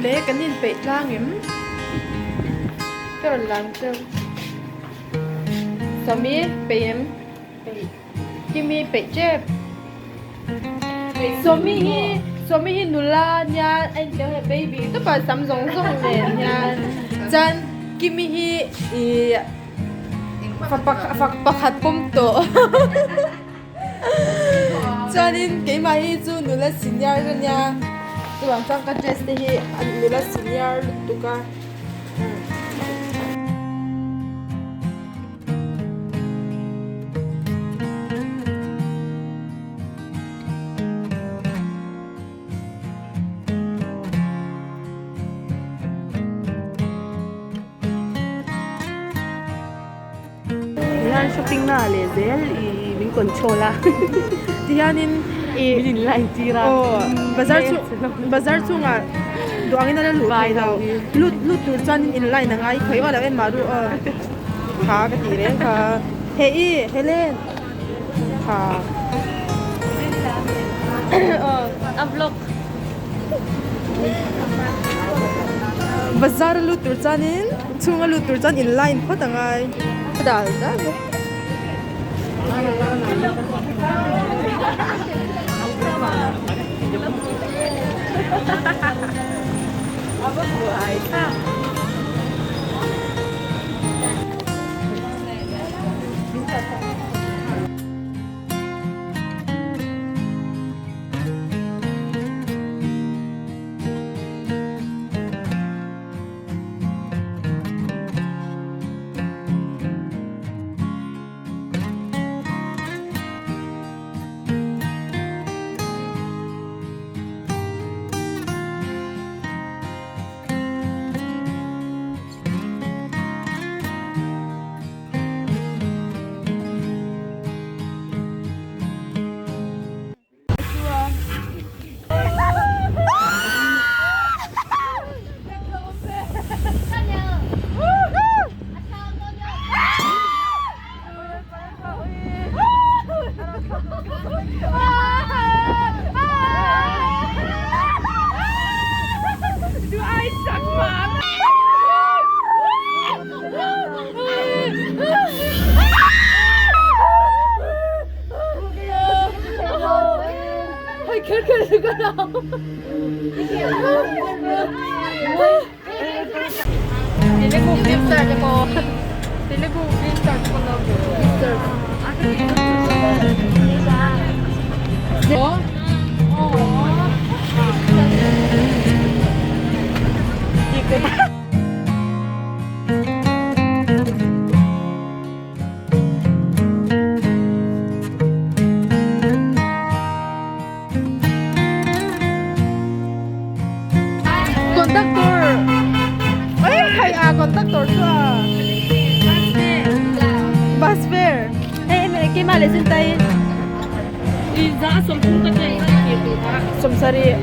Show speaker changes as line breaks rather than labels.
Le kan inpeih tlang em? Ka rawn lang cheu. Sawmi peih em? Peih. Kimi peih tep. Sawmi hi Sawmi hi nula nia a intel he baby tawpah sam zawng zawng nen hian chuan Kimi hi ih fak pakhat pawm tawh. Chuanin keimah hi chu nula senior ka nia chuvang chuan ka dress te hi a nula senior lutuk a.
Tihian shopping na leh zel i min control a
Tihianin i
min in line tir a
aw bazar chu bazar chungah duh angin a la luh thei lo lut lut tur chuanin in line a ngai khawi aw lo en mah ru aw kha ka tih reng kha he i Helen kha
aw a vlog.
Bazar a lut tur chuanin chhunga lut tur chuan in line phawt a ngai dal dal bawk. Conductor ấy hay à conductor chu à bus fare hey em ke ma le sin tai sawmsarih.